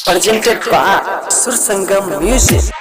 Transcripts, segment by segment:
Presented by Sur Sangam Music.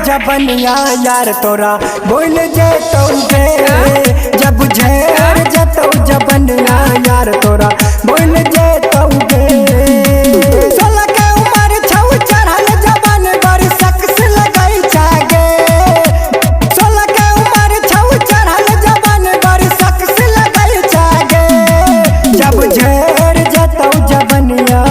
जबनिया यार तोरा बोल जतौ गे, जब झेर जतौ जबनिया यार तोरा बोल जतौ गे। 16 के उमर छौ चढ़ल जबन बड़ सक्स लगै छै गे। 16 के उमर छौ चढ़ल जबन बड़ सक्स लगै छै गे। जब झेर जतौ जबनिया,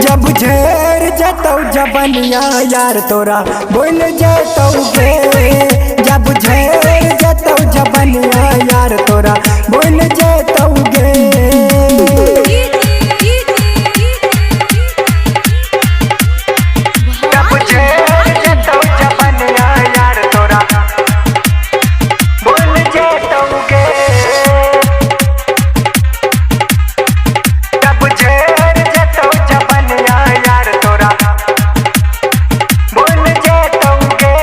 जब झेर जतौ जबनिया यार तोरा बोल जतौ गे। जब झेर जतौ जबनिया यार तोरा बोल जतौ गे। जब झेर जतौ जबनिया यार तोरा बोल जतौ गे। जब झेर जतौ जबनिया यार तोरा बोल जतौ गे।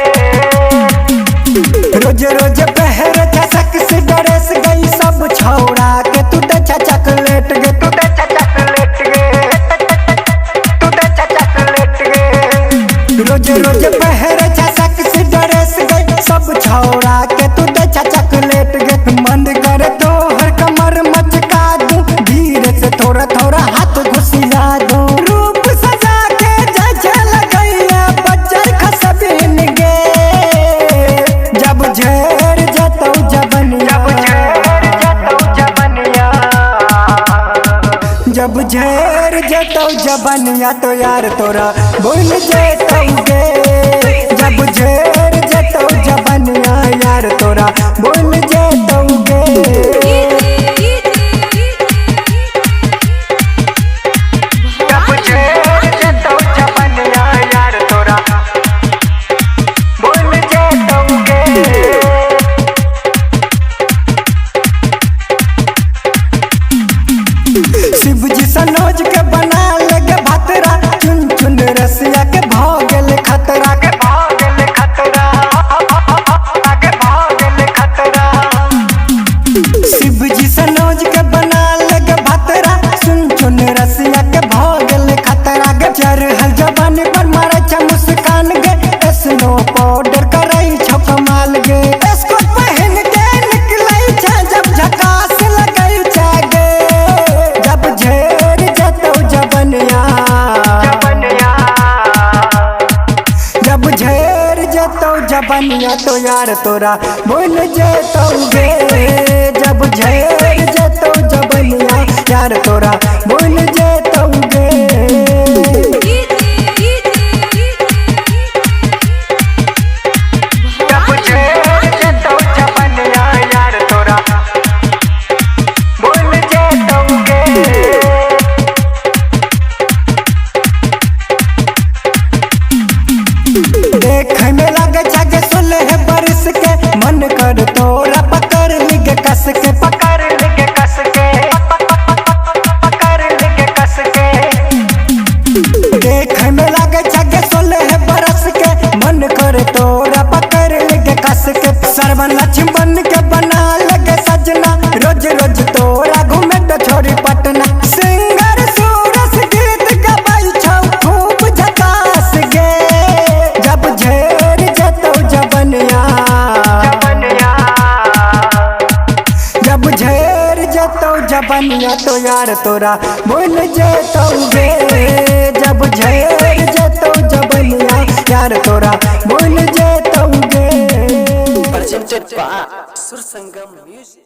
रोज रोज पहर चसक से ड्रेस गई सब छौड़ा के, तू त चॉकलेट गे, तू त चॉकलेट गे, तू त चॉकलेट गे। रोज रोज पहर चसक से ड्रेस गई सब छौड़ा के, तू त चॉकलेट गे। मन कर तोहर कमर मचका दूं, धीरे से थोड़ा थोड़ा हाथ घुसिया दूं। रूप सजा के जैसे लगैया बच्चर खसबीन गे। जब झेर जतौ जबनिया, जब झेर जतौ जबनिया, जब झेर जतौ जबनिया तो यार तोरा बोल जतौ गे। जब झेर जतौ जबनिया यार तोरा बोल जतौ गे। जब झेर जतौ जबनिया यार तोरा बोल जतौ गे। शिव जी सनोज के बना लगे भतरा, चुन चुन रसिया के भा गेल खतरा। आगे भागल खतरा, आगे भागल खतरा। शिव जी सनोज के बना लगे भतरा, चुन चुन रसिया के भा गेल खतरा गे। चढ़ल जवानी पर मारै छै मुस्कान गे, स्नो पाउडर करै छौ कमाल गे। स्कूट पहिन के निकलै छै जब झकास लगै छै गे। जब झेर जतौ जबनिया, जबनिया, जब झेर जतौ जबनिया तो यार तोरा बोल जतौ गे। जब झेर जतौ जबनिया यार तोरा बोल जतौ गे। जब झेर जतौ जबनिया यार तोरा बोल जतौ गे। देखे में लगे छै गे 16 बरस के, मन कर तोरा पकड़ लिगे कस के। पकड़ लिगे कस के, पकड़ लिगे कस के। देखे में लगे छै गे 16 बरस के, मन कर तोरा पकड़ लिगे कस के। सरवन लक्ष्मण के बना लगे सजना, रोज रोज तोरा घूमे तो छोरी पटना। सिंगर सूरस गीत गबै छौ खूब झकास गे। जब झेर जतौ जबनिया, जबनिया, जब झेर जबनिया तो यार तोरा बोल जेतौ गे। जब झर जेतौ जबनिया यार तोरा बोल जेतौ गे। Presented by Sur Sangam Music.